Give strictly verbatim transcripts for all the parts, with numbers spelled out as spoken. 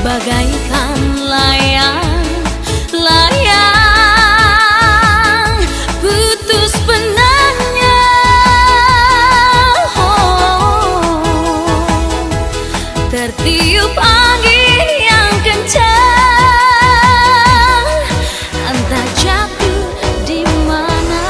Bagaikan layang-layang putus benangnya, oh, tertiup angin yang kencang, entah jatuh di mana.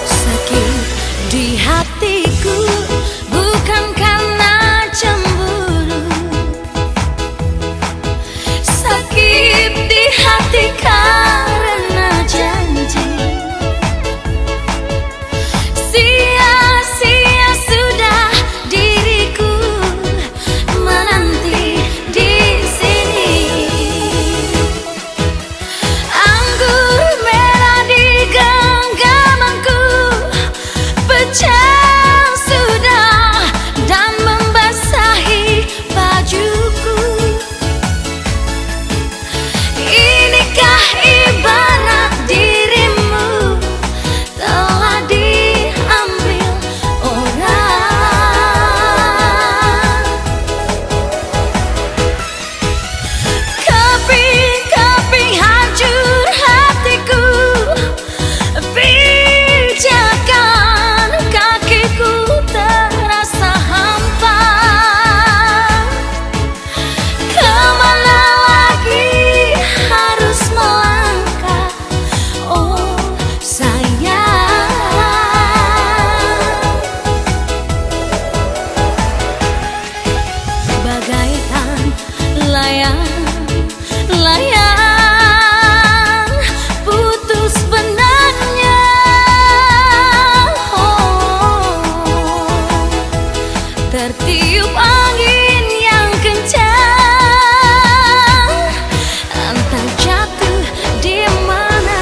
Sakit di hatiku bukan karena cemburu. Sakit di hati karena janji. Sia-sia sudah diriku menanti di sini. Anggur merah di genggamanku pecah sudah dan membasahi bajuku. Inikah ibarat dirimu telah diambil orang? Keping-keping hancur hatiku, pijakan kakiku terasa hampa. Kemana lagi harus melangkah, oh sayang? Bagaikan layang-layang putus benangnya, oh, tertiup angin yang kencang, entah jatuh di mana.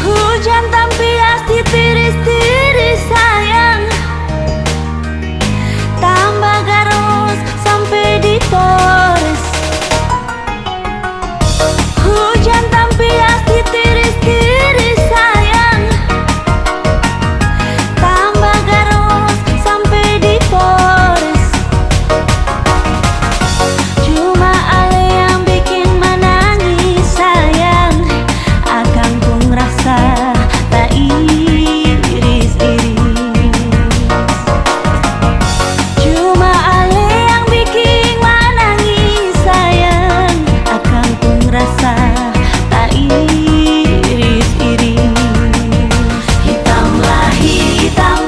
Hujan tampias titiris-tiris sayang, tambah garos sampe di Polres. Hujan tampias titiris-tiris sayang, tambah garos sampe di Polres. Cuma ale yang biking manangis sayang, akang pung rasa tairis-iris. Cuma ale yang biking manangis sayang, akang pung rasa tairis-iris. Hitam lah hitam,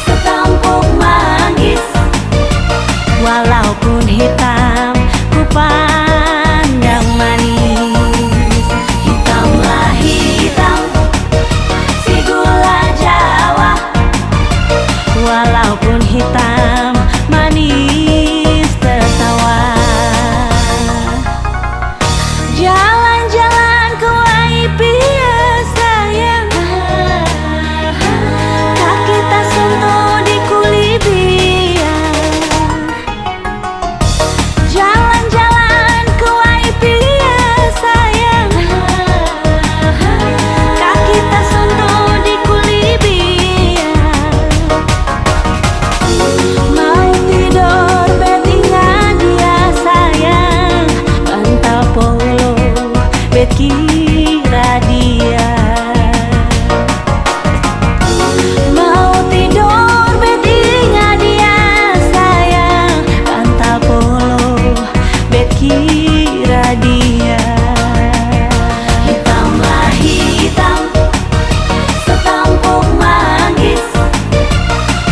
setampuk manggis, walaupun hitam ku pandang manis. Hitam lah hitam, si gula jawa, walaupun hitam, manis tertawa. Jalan-jalan ku ai pia sayang, kaki tasuntu di kuli bia. Jalan-jalan ku ai pia sayang, kaki tasuntu di kuli bia.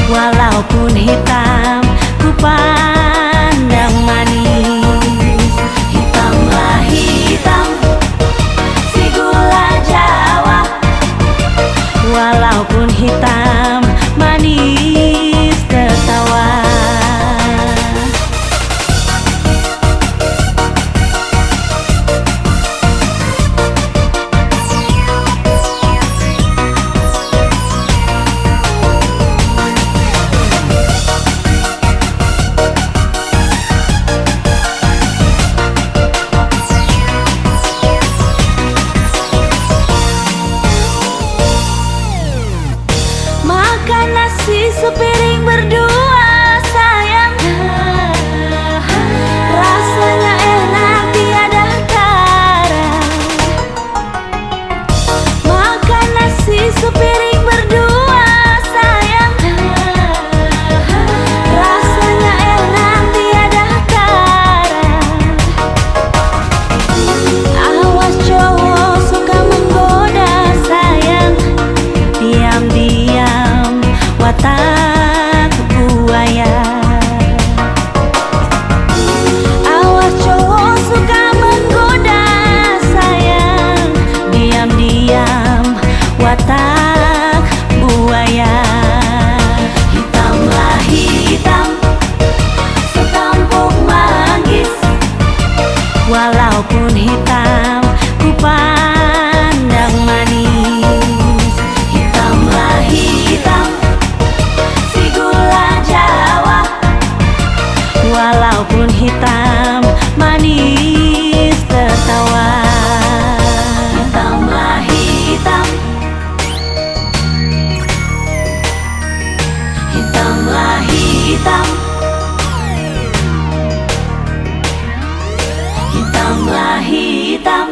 Walaupun hitam, ku pandang manis. Hitam lah hitam, si gula jawa. Walaupun hitam, manis tertawa. Makan nasi sepiring berdua, sayang. Rasanya enak tiada tara. Makan nasi sepiring berdua, sayang. Rasanya enak tiada tara. Awas cowok suka menggoda, sayang. Diam-diam watak buaya. Awas cowok suka menggoda, sayang. Diam-diam watak buaya. Hitam lah hitam, setampuk manggis. Walaupun hitam, ku pandang manis. Hitam lah hitam, si gula jawa. Walaupun hitam, manis tertawa. Hitam lah hitam, hitam lah hitam, hitam lah hitam.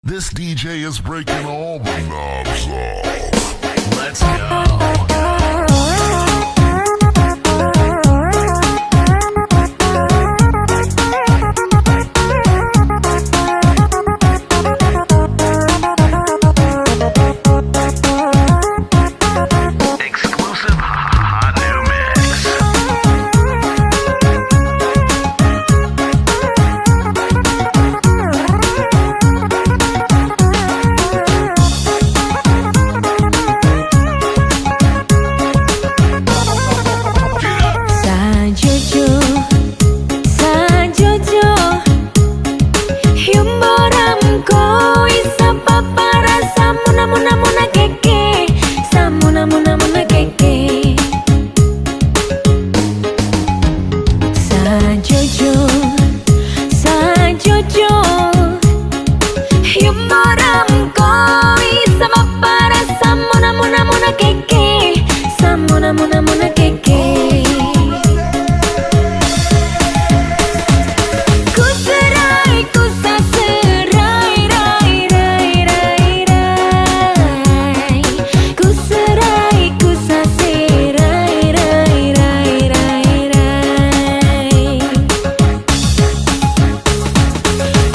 This D J is breaking all the knobs off. Let's go. Exclusive hot new mix. Sajujur, sajujur, Yumboram koi sa papara, sa muna, muna, muna keke, sa muna, muna, muna keke. Sajujur, sajujur, yumboram koi sa papara, sa muna, muna, muna keke, sa muna, muna, muna keke. Ku serai, ku sa serai, rai, rai, rai, rai. Ku serai, ku sa serai, rai, rai, rai, rai.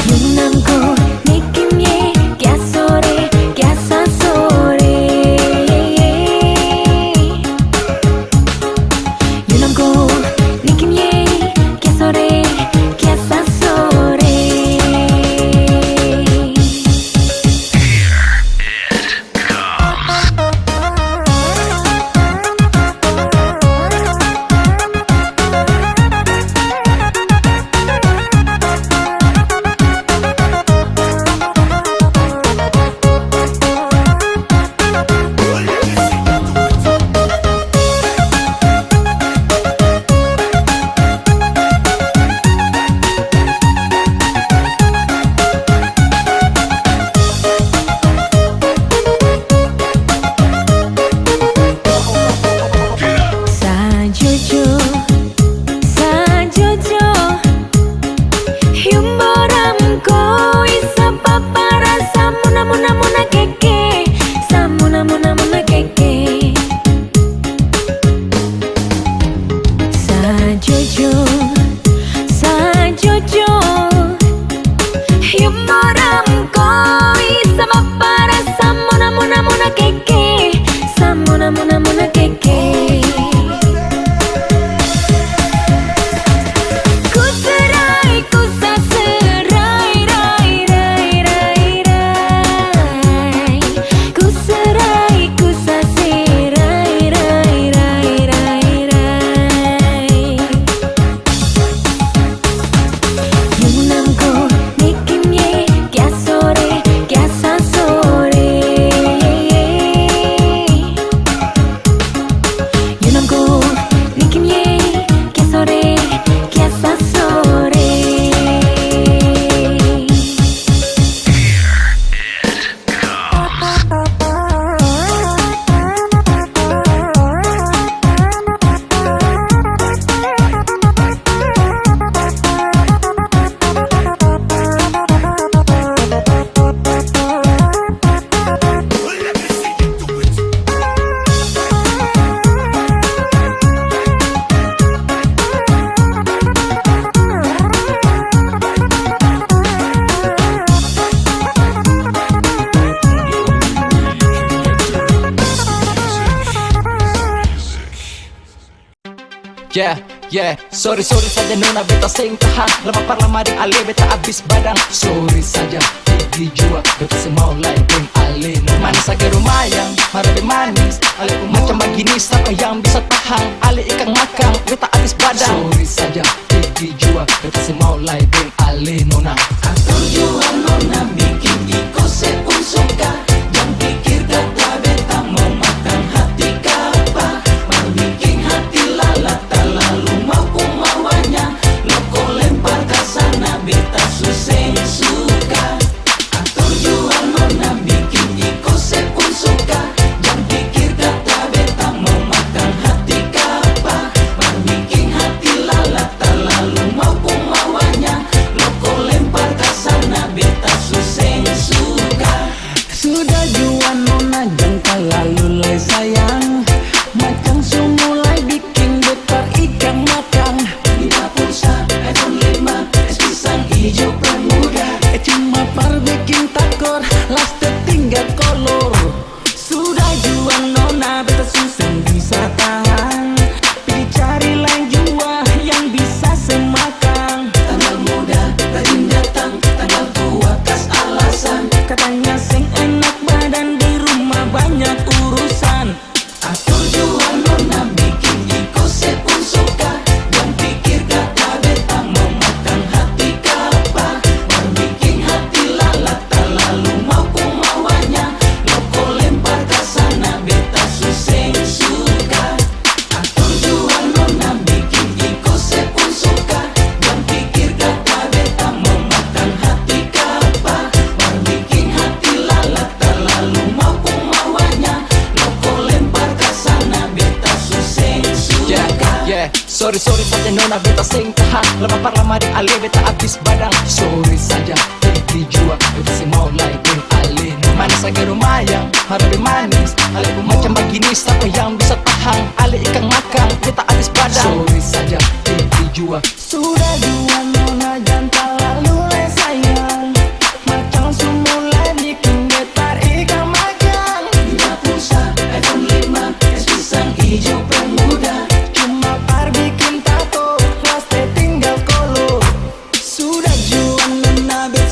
Yunamko nekim ye, kia sore, kia sasore. Yunamko nekim ye, kia sore, kia sasore. Sajujur, sajujur, yumboram koi sa papara, sa muna, muna, muna keke, sa muna, muna, muna keke. Sajujur, sajujur, yumboram koi sa papara, sa muna, muna, muna keke, sa muna, muna, muna keke. Ku serai, ku sa serai, rai, rai, rai, rai. Ku serai, ku sa serai, rai, rai, rai, rai. Yunamko nekim ye, kia sore, kia sasore. Yunamko nekim ye, kia sore, kia sasore. Yeah, yeah, sorry, sorry saja nona, beta seng tahan. Lama par lama deng ale beta abis badang. Sorry saja, pigi jua, beta seng mau lai deng ale nona. Manis sage rumayang, marape manis. Ale pung macam bagini, sapa yang bisa tahan? Ale ikang makang, beta abis badang. Sorry saja, pigi jua, beta seng mau lai deng ale nona. Ator jua nona biking iko se pung suka. Jang pikir kata beta mau makang hati kapa. Mar biking hati lalat talalu mau pung mawanya. Loko lempar ka sana beta su seng suka. Ator jua nona biking iko se pung suka. Jang pikir kata beta mau makang hati kapa. Mar biking hati lalat talalu mau pung mawanya. Loko lempar ka sana beta su seng suka. Las tertinggal kolor. Sudah jua nona beta su seng bisa tahang. Pigi cari laeng jua yang bisa semakang. Tanggal muda rajin datang, tanggal tua kas alasan. Katanya seng enak badan, di rumah banyak urusan. Ator jua nona biking iko se pung suka. Jang pikir kata beta mo makang hati kapa. Mar biking hati lalat talalu mau pung mawanya. Loko lempar ka sana beta su seng suka. Ator jua nona biking iko se pung suka. Jang pikir kata beta mo makang hati kapa. Mar biking hati lalat talalu mau pung mawanya. Loko lempar ka sana beta su seng suka. Yeah, yeah. Sorry, sorry saja nona beta seng tahan. Lama par lama deng ale beta abis badang. Sorry saja, pigi jua beta seng mau lai deng ale. Manis saja lumayan, harape manis. Ale pung macam bagini sapa yang bisa tahang? Ale ikang makang, beta abis badang. Sorry saja, pigi jua. Sudah jua nona jang talalu lai sayang. Macam su mulai biking beta ikang makang. Beta pulsa iPhone lima, es pisang ijo pemuda. Cuma par biking tato, las tertinggal kolor. Sudah jua nona bet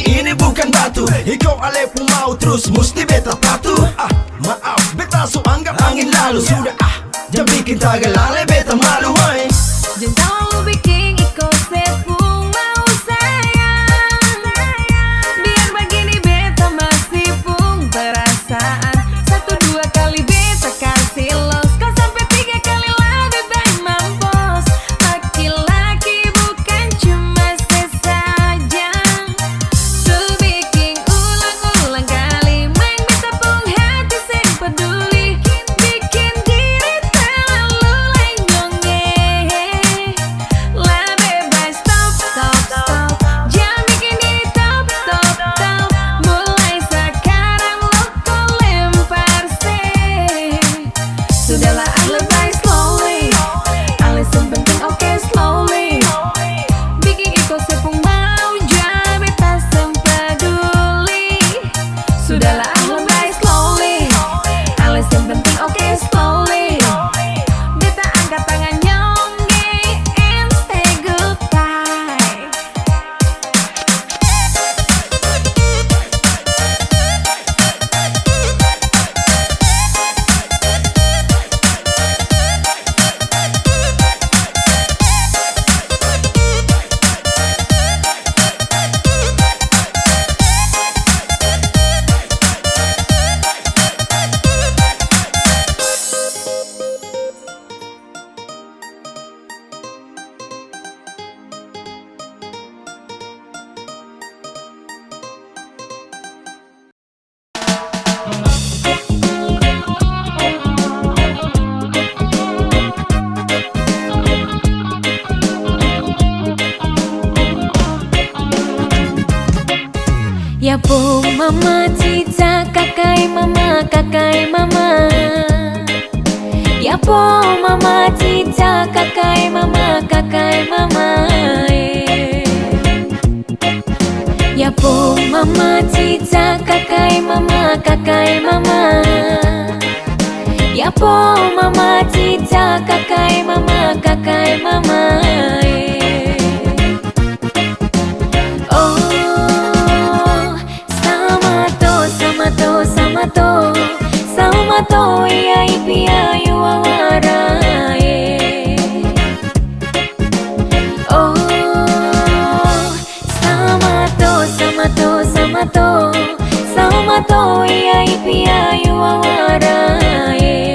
Ini bukan batu, iko ale pung mau trus musti beta patu. Ah, maaf, beta su anggap angin lalu. Sudah ah, jang bikin tagal ale beta malu, wai. Jang talalu biking iko se pung mau sayang. Biar bagini beta masi pung perasaan. Satu dua kali beta kasi los, kalo sampe tiga kali labe bae mampos. Laki-laki bukan cuma sesajen. Su biking ulang-ulang kali, maeng beta pung hati seng peduli, biking diri talalu lenjong, eh. Labe bae stop, stop, stop, jang biking diri top, top, top. Mulai sakarang lo ko lempar se. Sudahlah, ale bae slowly. Ale seng penting, oke, slowly. Biking iko se pung mau ja, beta seng peduli. Sudahlah, ale bae slowly. Ale seng penting, oke, slowly. Beta angka tangan nyong ge, ente goodbye. Ya po mama cica kakae mama, kakae mama. Ya po mama cica kakae mama, kakae mama, eh. Ya po mama cica kakae mama, kakae mama. Ya po mama cica kakae mama, kakae mama, eh. Oh, sama to, sama to, sama to, sama to, iya, ipi ayu awara, eh. Oh, sama to, sama to, sama to, sama to, iya, ipi ayu awara, eh.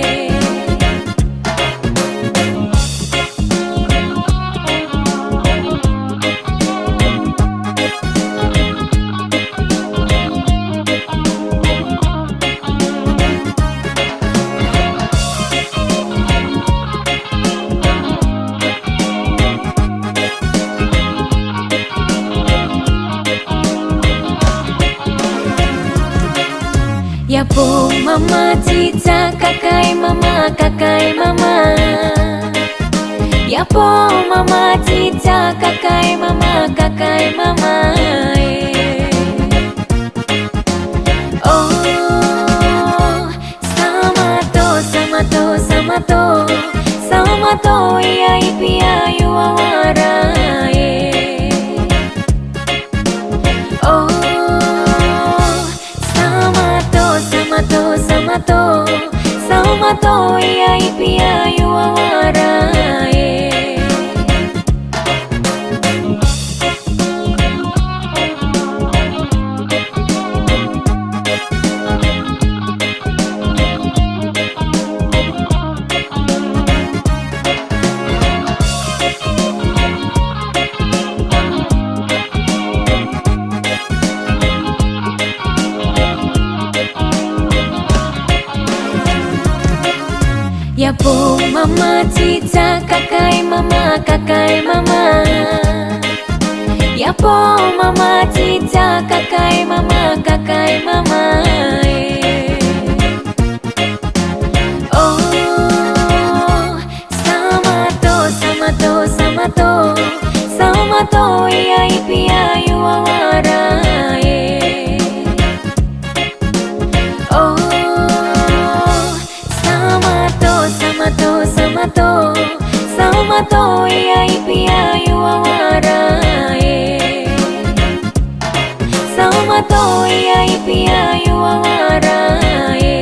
Ya po mama cica kakae mama, kakae mama. Ya po mama cica kakae mama, kakae mama, eh. Oh, sama to, sama to, sama to, sama to, iya, ipi ayu awara, eh. Oh, sama to, sama to, sama to, sama to, iya, ipi ayu awara, eh. Ya po mama cica kakae mama, kakae mama. Ya po mama cica kakae mama, kakae mama, eh. Oh, sama to, sama to, sama to, sama to, iya, ipi ayu awara, eh. Oh, sama to, sama to, sama to, sama to, iya, ipi ayu awara, eh. Sa Toi ai pia yuang arae.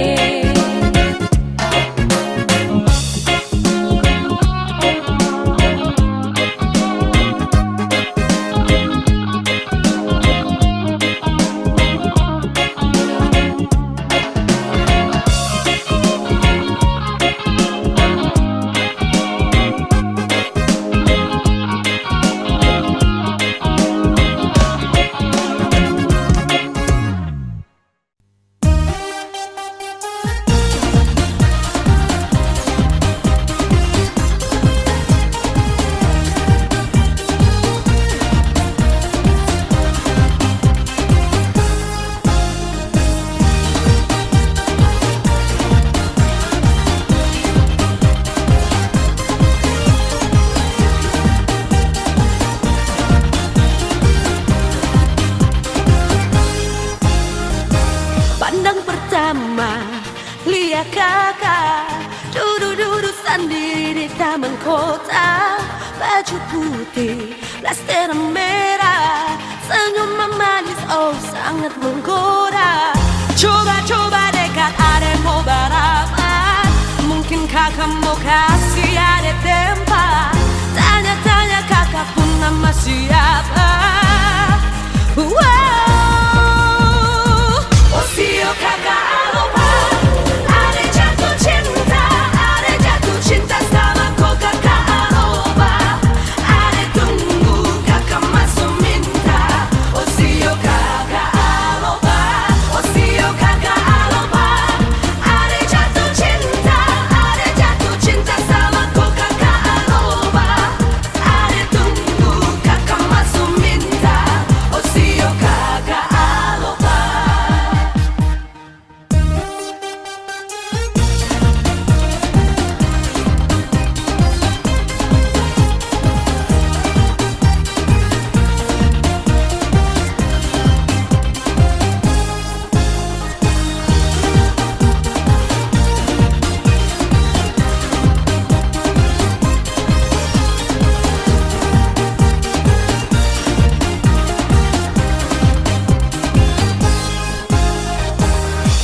Pandang pertama, lia kaka dudu-dudu sandiri di taman kota, baju putih, blaster merah, senyum memanis, oh, sangat menggoda. Coba-coba dekat, ade mo barapat, mungkin kaka mo kasi ade tempat. Tanya-tanya kaka pung nama siapa. Wow. Oh, sio kaka aloba, ade jatuh cinta, ade jatuh cinta sama ko kaka aloba. Ade tunggu kaka maso minta. Oh sio kaka aloba, oh sio kaka aloba. Ade jatuh cinta, ade jatuh cinta sama ko kaka aloba. Ade tunggu kaka maso minta. Oh sio kaka aloba.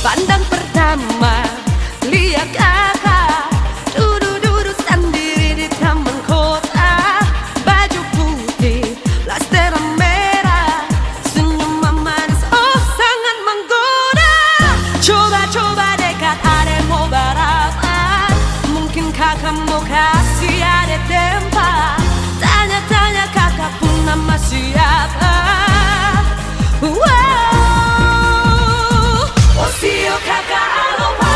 Pandang pertama, lia kaka dudu-dudu sandiri di taman kota. Baju putih, blaster merah, senyum memanis, oh, sangat menggoda. Coba-coba dekat, ade mo barapat, mungkin kaka mo kasi ade tempat. Tanya-tanya kaka pung nama siapa. Wow. Oh sio kaka aloba,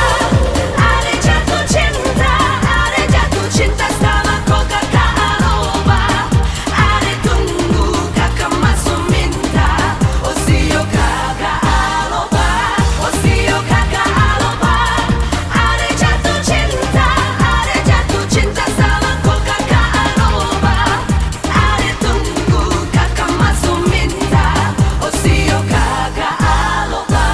ade jatuh cinta, ade jatuh cinta sama ko kaka aloba. Ade tunggu kaka maso minta. Oh sio kaka aloba, oh sio kaka aloba. Ade jatuh cinta, ade jatuh cinta sama ko kaka aloba. Ade tunggu kaka maso minta, oh sio kaka aloba.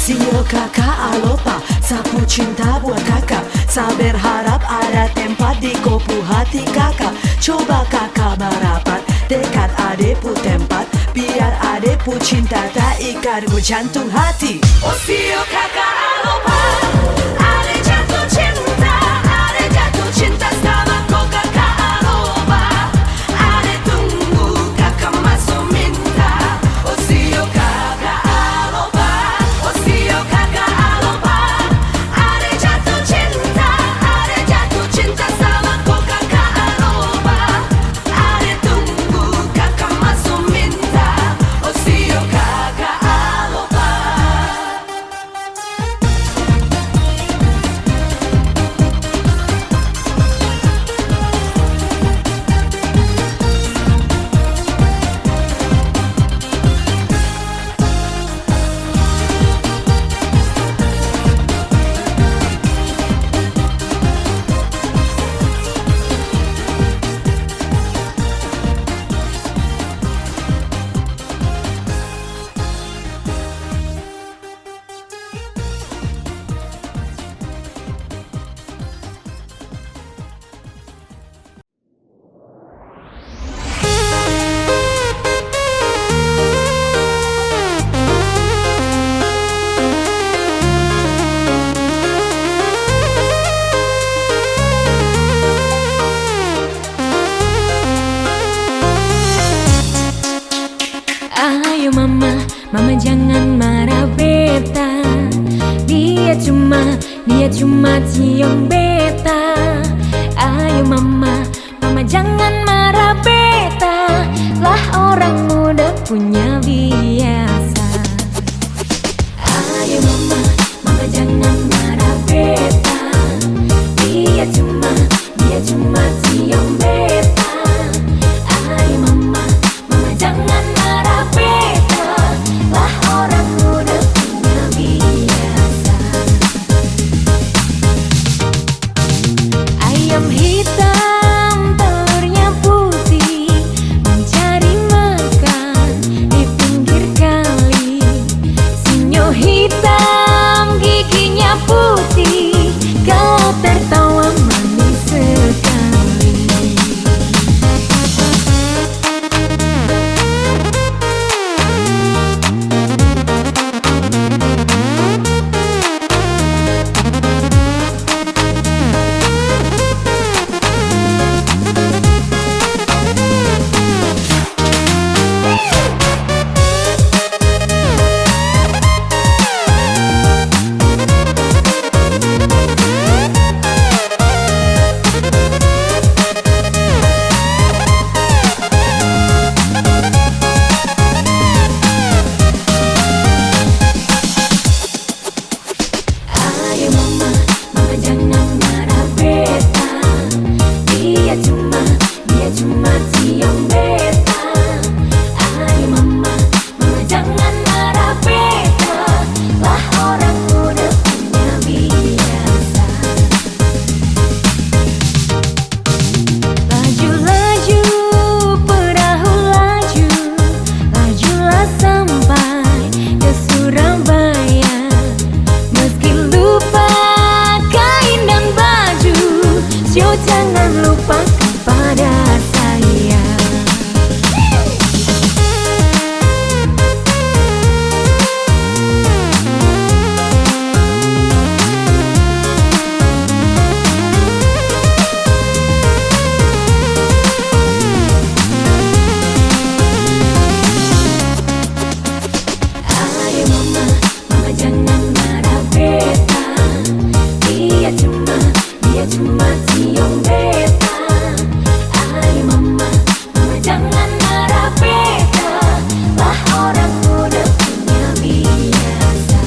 Sio kaka alopa, sa pu cinta buat kaka. Sa berharap ada tempat di ko pu hati kaka. Coba kaka marapat, dekat ade pu tempat. Biar ade pu cinta taikat ko jantung hati. Oh sio kaka alopa, ade jatuh cinta, ade jatuh cinta sama ko kaka alopa. Ade tunggu kaka maso minta. Oh sio kaka alopa, oh sio kaka alopa. Ade jatuh cinta, ade jatuh cinta sama ko kaka alopa. Ade tunggu kaka maso minta, oh sio kaka alopa. Ayo mama, mama jangan marah beta. Dia cuma, dia cuma ciong beta. Ayo mama, mama jangan marah beta. Lah orang muda punya biasa. Ayo mama, mama jangan marah beta. Dia cuma, dia cuma ciong beta. Ayo mama, mama jangan marah beta. Lah orang muda punya biasa. Ayam hitam, telurnya putih, mencari makan di pinggir kali. Sinyo hitam, giginya putih, kalau tertawa manis sekali. Ayo mama, mama jangan marah beta. Dia cuma, dia cuma ciong beta. Ayo mama, mama jangan marah beta. Lah orang muda punya biasa. Laju-laju perahu laju, lajulah sampai ke Surabaya. Meski lupa kain dan baju, sio jangan lupa kepada saya. Ayo mama, mama jangan marah beta. Dia cuma, dia cuma ciong beta. Ayo mama, mama jangan marah beta. Lah orang muda punya biasa.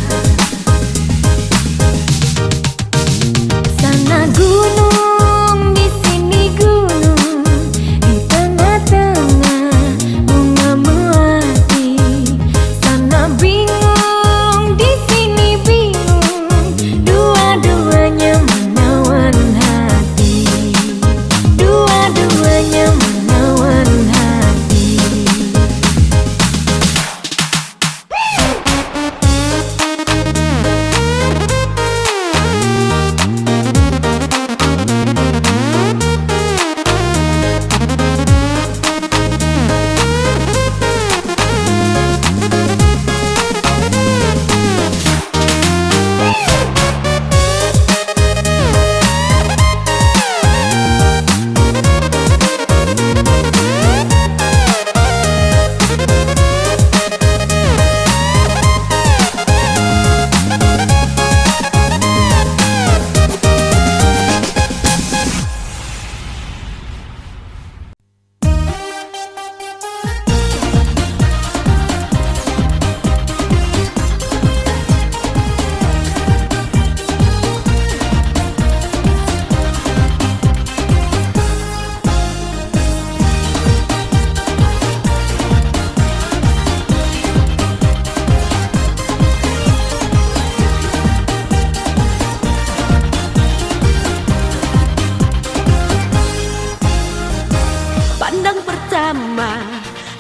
Sana gunung, di sini gunung, di tengah-tengah bunga melati. Sana bingung, di sini bingung, dua-duanya menawan hati. Dua-duanya menawan hati. Pandang pertama,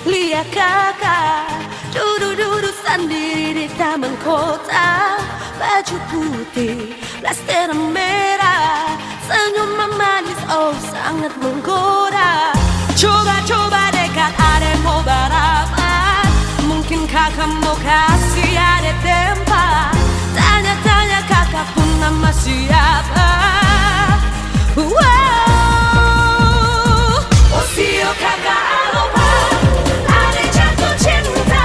lia kaka, dudu-dudu sandiri di taman kota. Baju putih, blaster merah, senyum memanis, oh, sangat menggoda. Coba-coba dekat, ade mo barabat. Mungkin kaka mo kasi ade tempat. Tanya-tanya, kaka pung nama siapa? Wow. Oh, sio kaka alopa, ade jatuh cinta,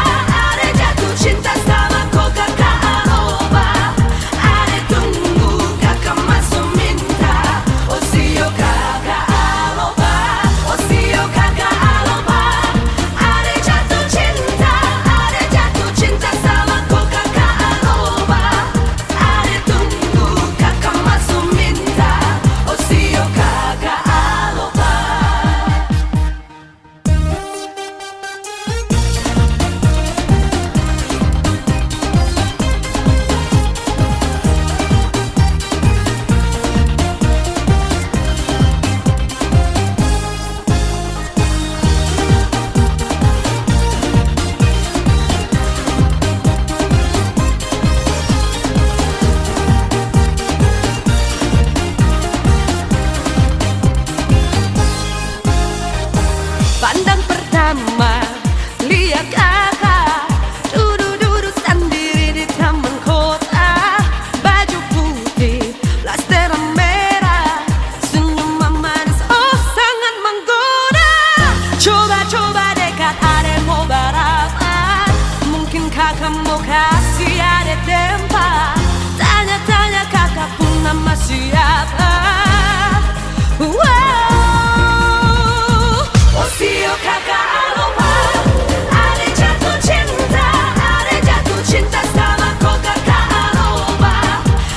Kaka mo kasi ade tempat, tanya-tanya kaka pung nama siapa. Wow. Osio kaka aloba, ade jatuh cinta, ade jatuh cinta sama ko kaka aloba.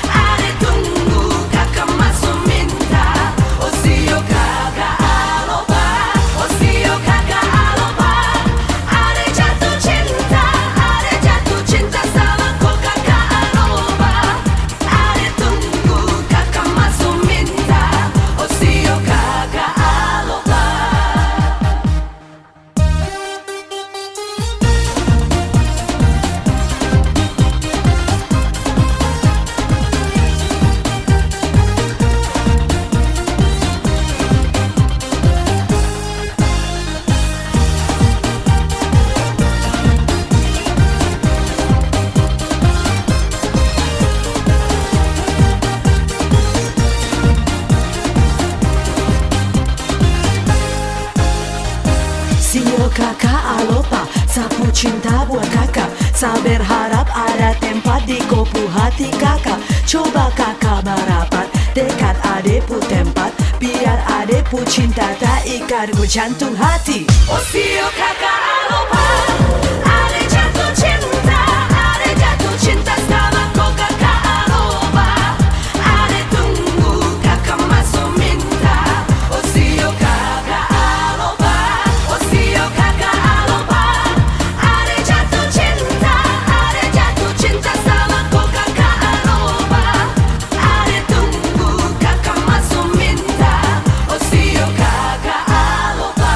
Ade tunggu kaka maso minta, osio kaka aloba, osio kaka aloba. Ade jatuh cinta, ade jatuh cinta sama ko kaka aloba. Ade tunggu kaka maso minta, osio kaka aloba. Sio kaka alopa, sa pu cinta buat kaka. Sa berharap ada tempat di ko pu hati kaka. Coba kaka marapat, dekat ade pu tempat. Biar ade pu cinta taikat ko jantung hati. Osio kaka alopa, ade jatuh cinta, ade jatuh cinta sama ko kaka alopa. Ade tunggu kaka maso minta, osio kaka alopa, osio kaka alopa. Ade jatuh cinta, ade jatuh cinta sama ko kaka alopa. Ade tunggu kaka maso minta, osio kaka alopa.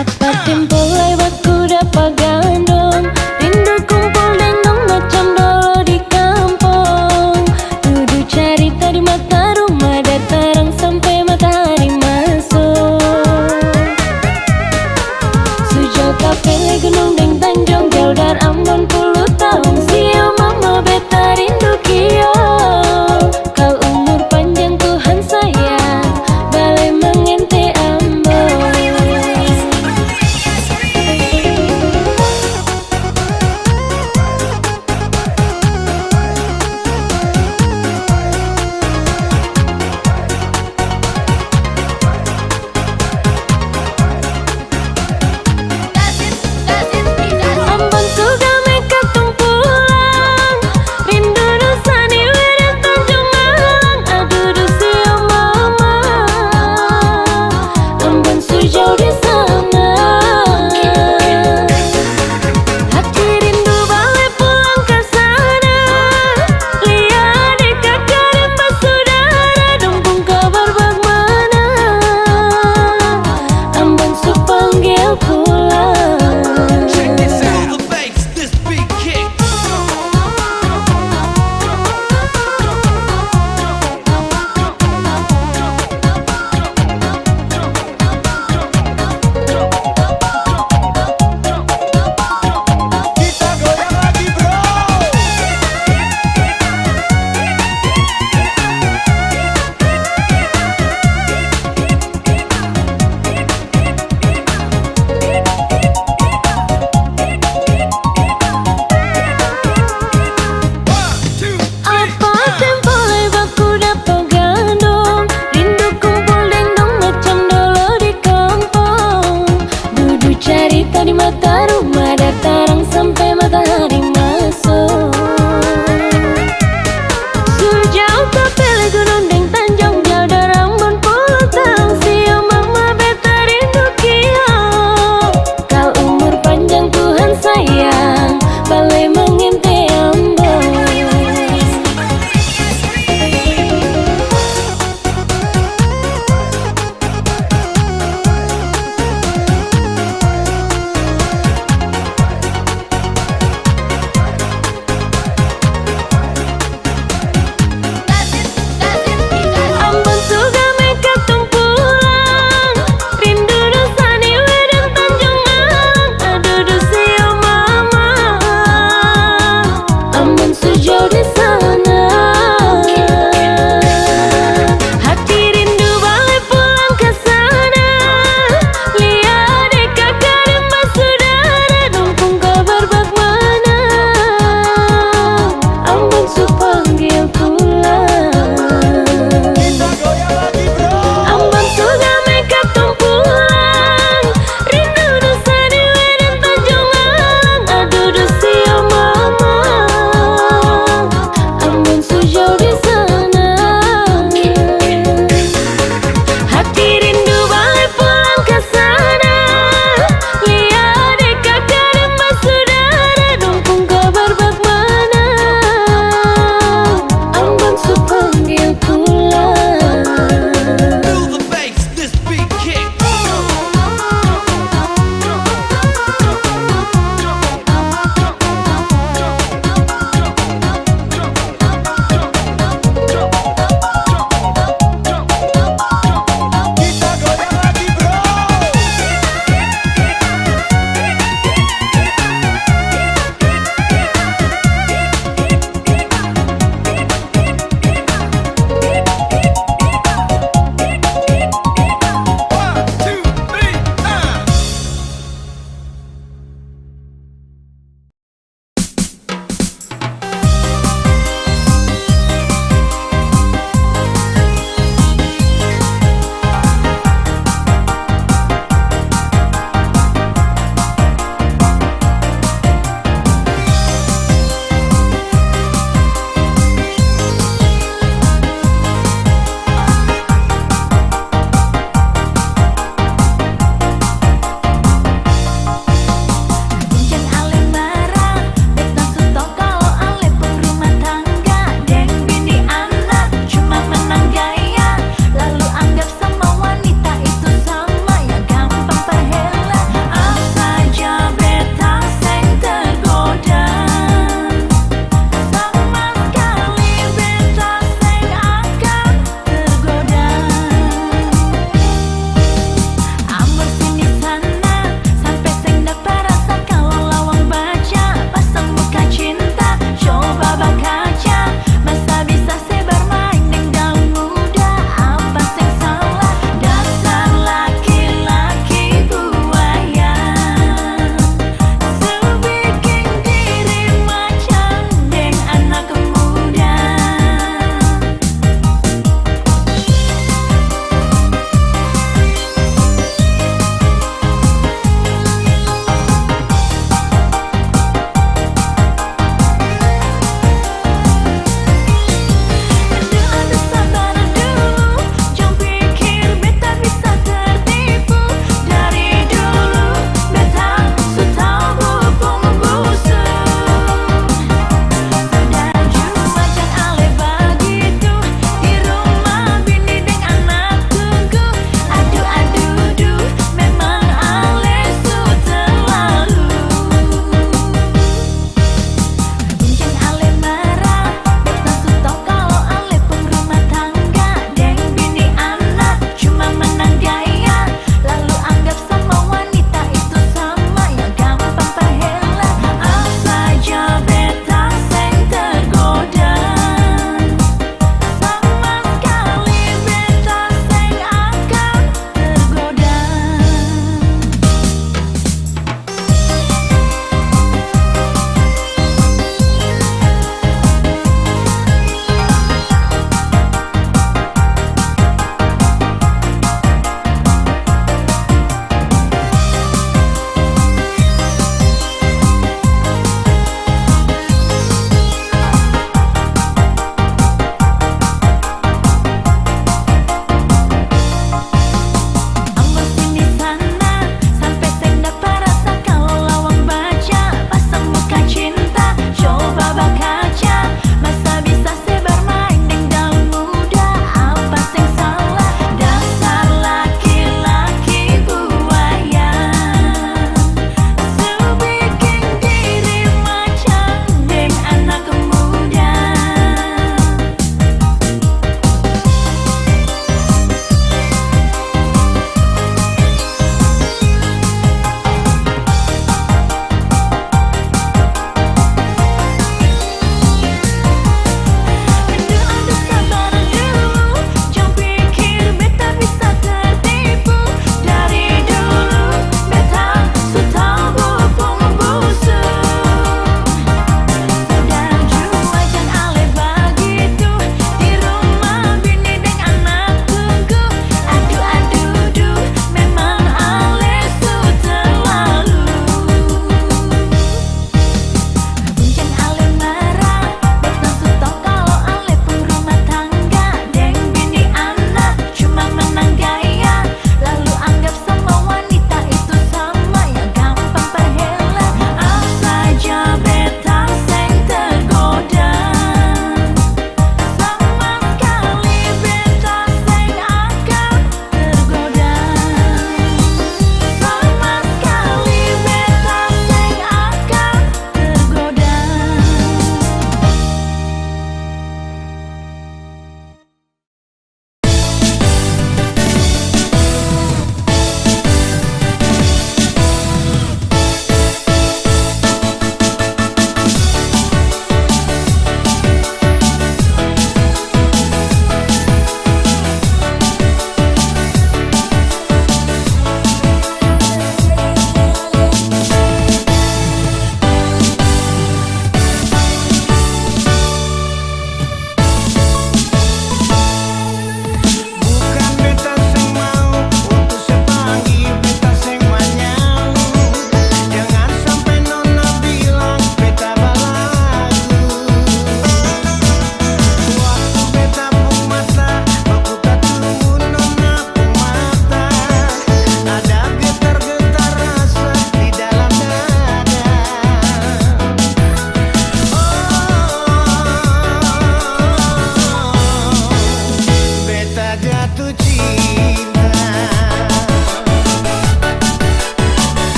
Apa tempo lai baku dapa gandong, rindu kumpul deng dong macam dolo di kampong. Dudu carita di mata ruma, dari tarang sampe matahari maso. Su jauh tapele gunung deng tanjong, jauh dari Ambon puluh taong, sio mama beta rindu kio. Kau umur panjang Tuhan sayang, balai mangente ambo.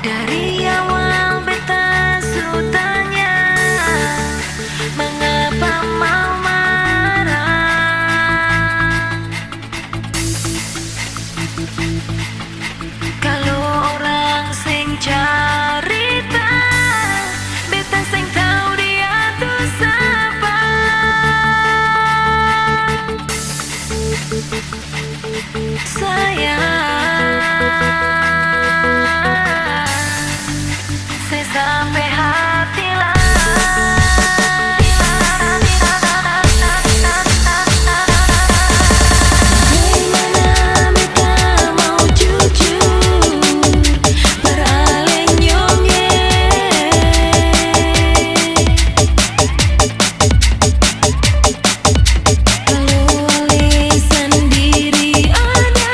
Dari awal beta su tanya, mangapa mau marah? Kalu orang seng carita, beta seng tau dia tu sapa. Sayang, se sampe hati lah. Baimana beta mau jujur, par ale nyong e. Kalu ale sandiri ada,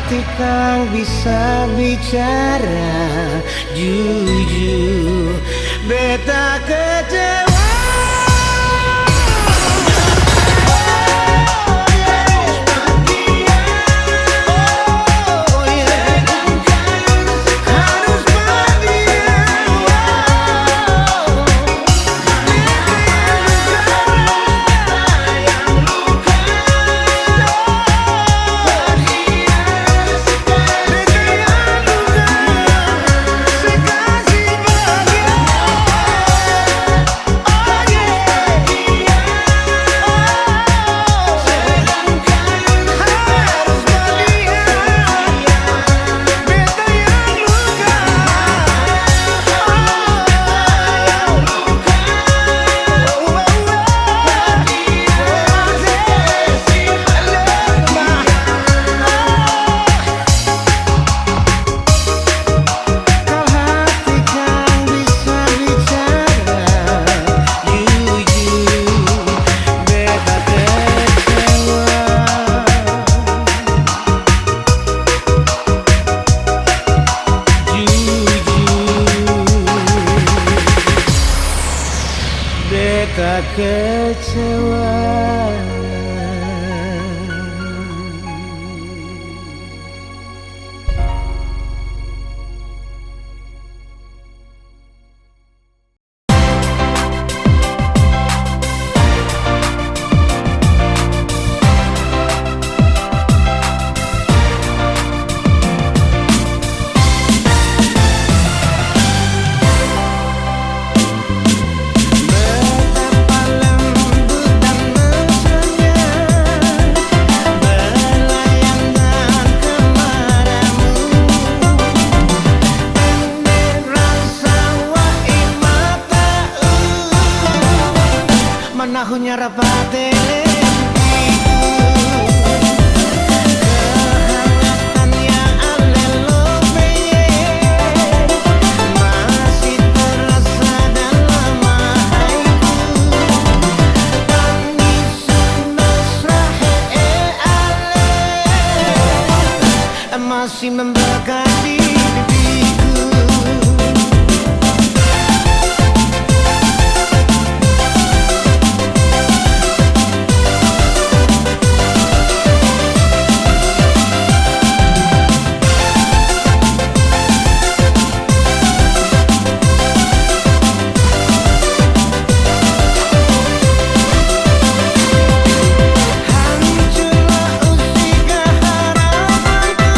Tikang bisa bicara jujur, beta kecewa. Kal hati kang bisa bicara jujur, beta kecewa. Jujur, beta kecewa. Betapa lembut dan mesranya belayan dan kemaramu. Tender rasa wai matau, manahunya rapate. Kehangatan yang ale lobeye masih terasa dalam haiku. Tangisan mesra he e ale masih membekas di pipiku. Hancurlah usika harapanku,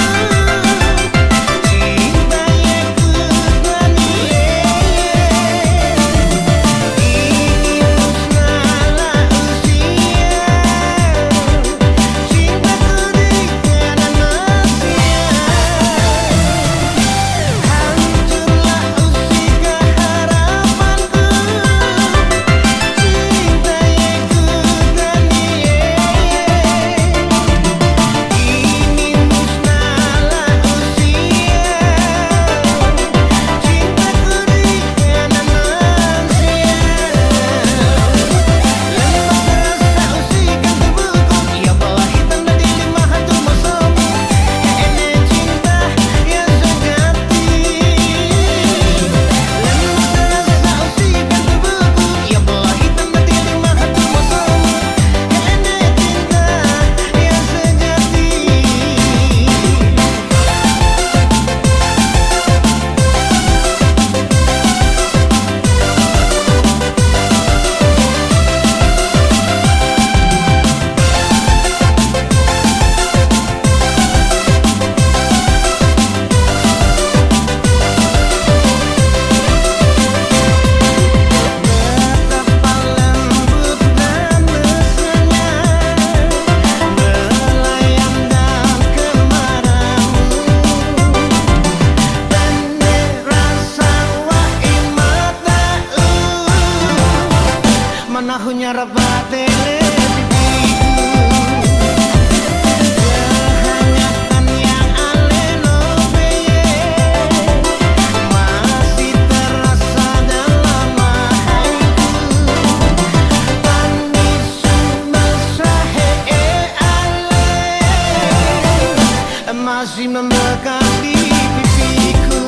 Masih membekam di pipiku.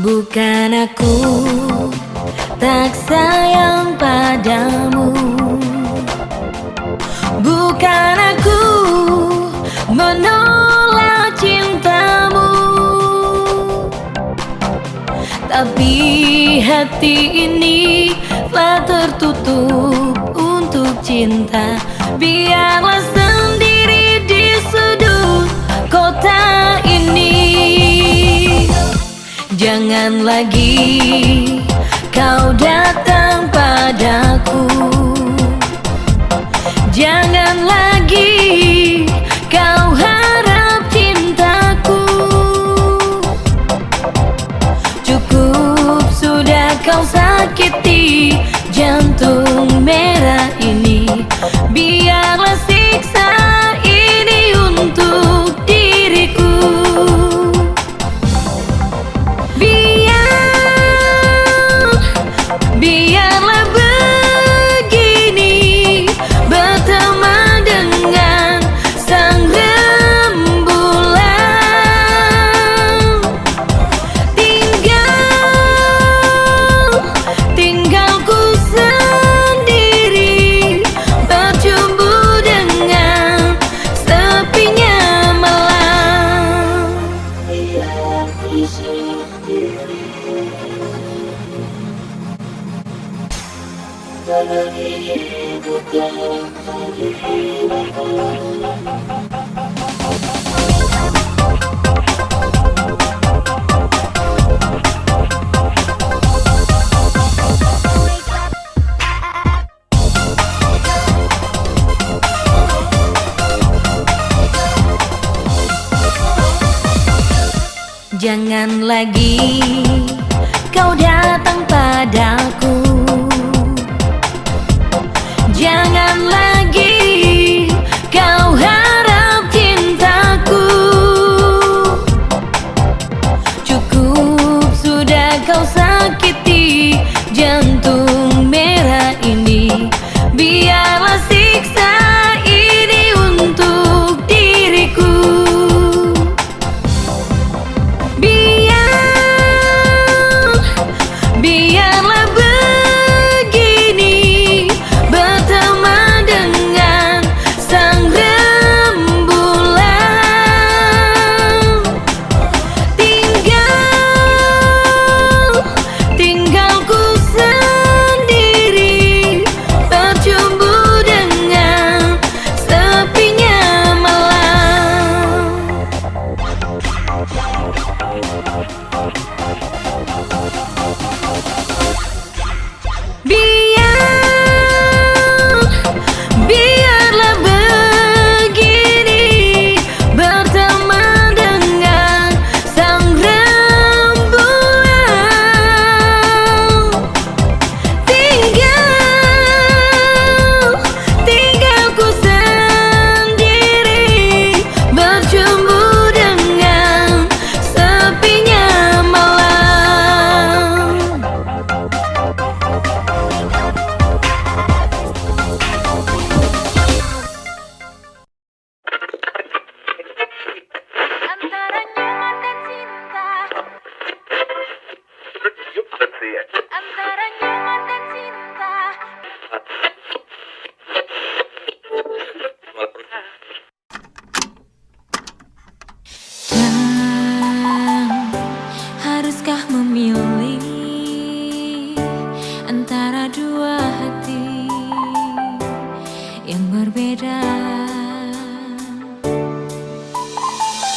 Bukan aku tak sayang padamu, bukan aku menolak cintamu, tapi hati ini telah tertutup untuk cinta. Biarlah sendiri di sudut kota ini. Jangan lagi kau datang padaku. Jangan lagi kau harap cintaku. Cukup sudah kau sakiti jantung merah ini. Biarlah siksa ini untuk diriku. Biar, biarlah begini, berteman dengan sang rembulan. Tinggal, tinggal ku sendiri, bercumbu dengan sepinya malam. Jangan lagi kau datang padaku. Jangan lagi kau harap cintaku. Cukup sudah kau sakiti jantung merah ini. Biarlah siksa ini untuk diri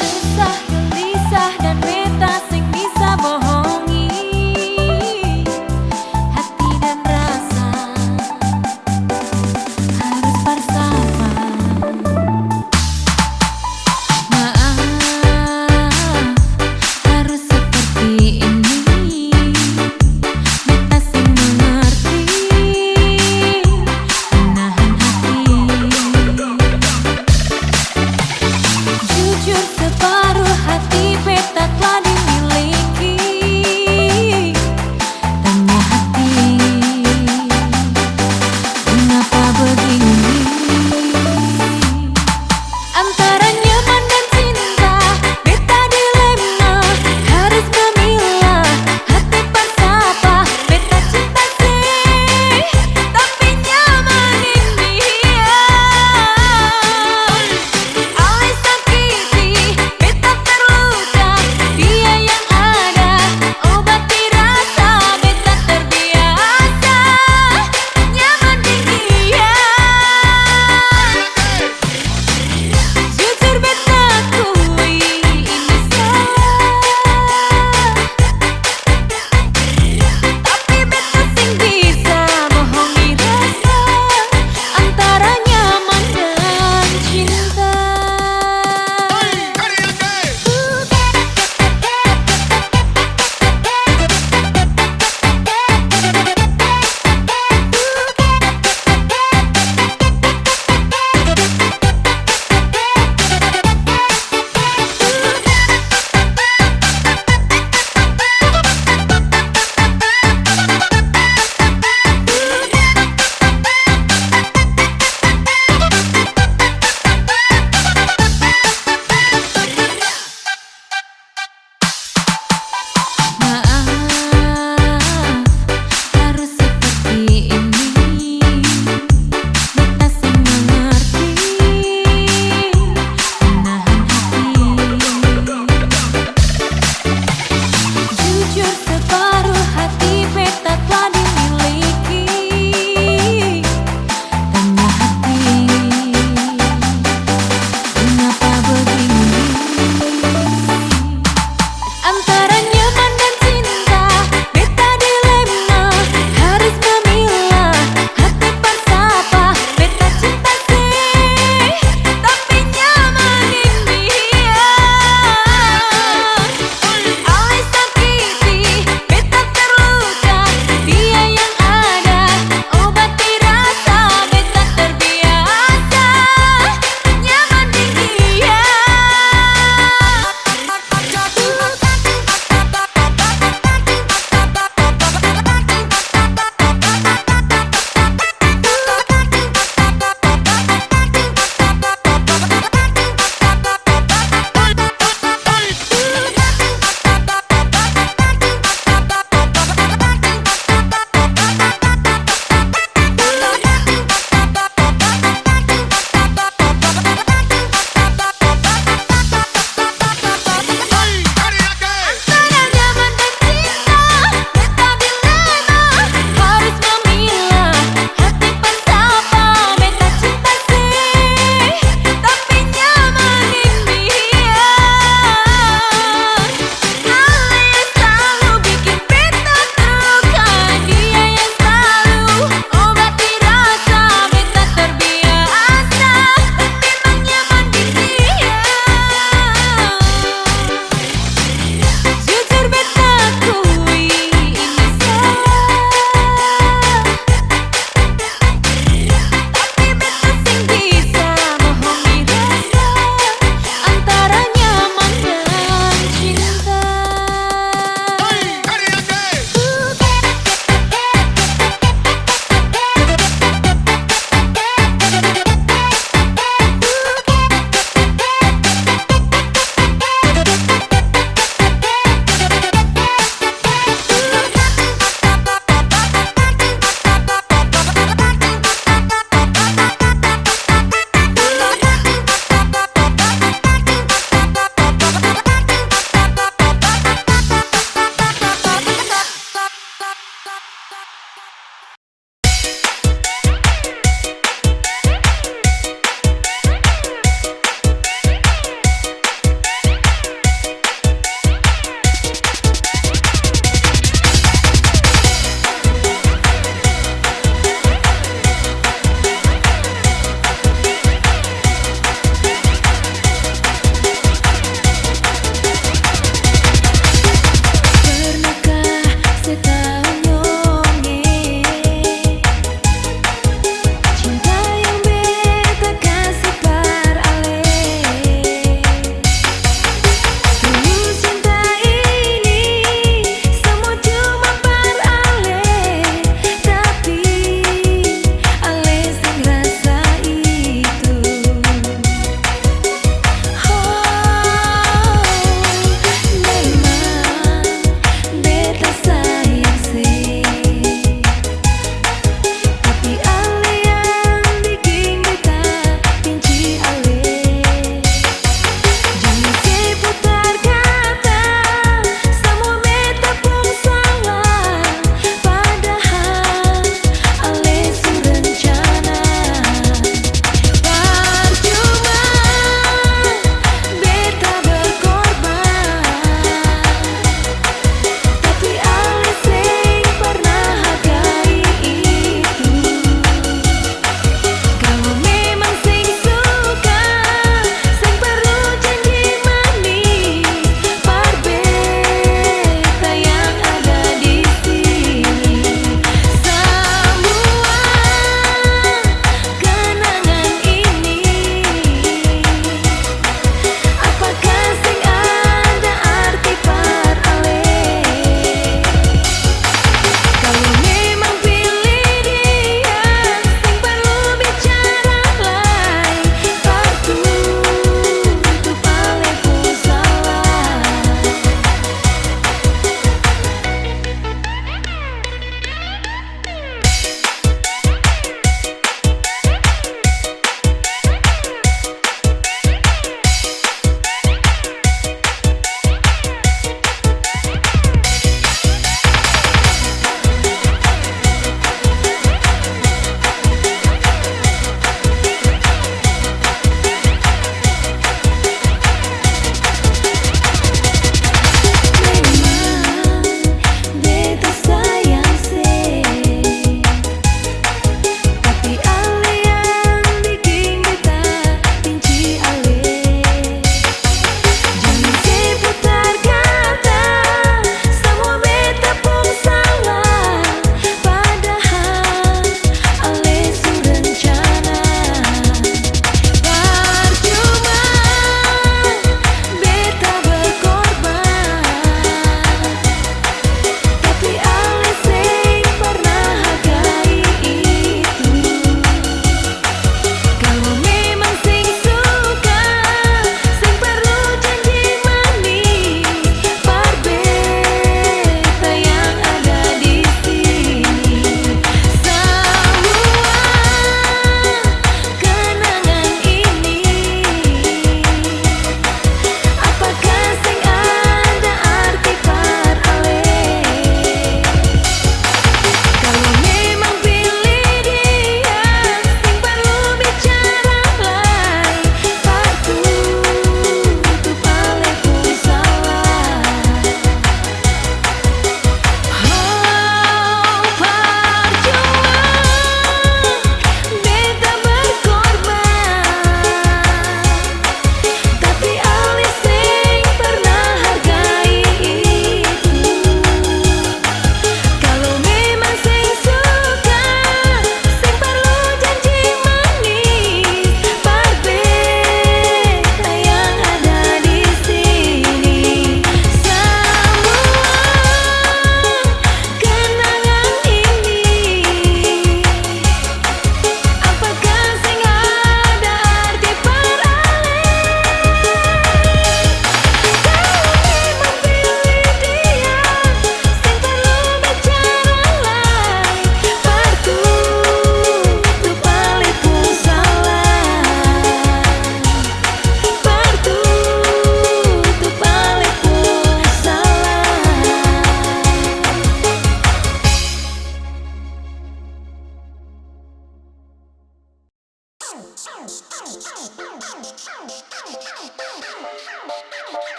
Resah, gelisah, dan beta seng bisa bohongi. Hati dan rasa harus bersabar. Maaf, harus seperti ini. Beta seng mengerti, menahan hati.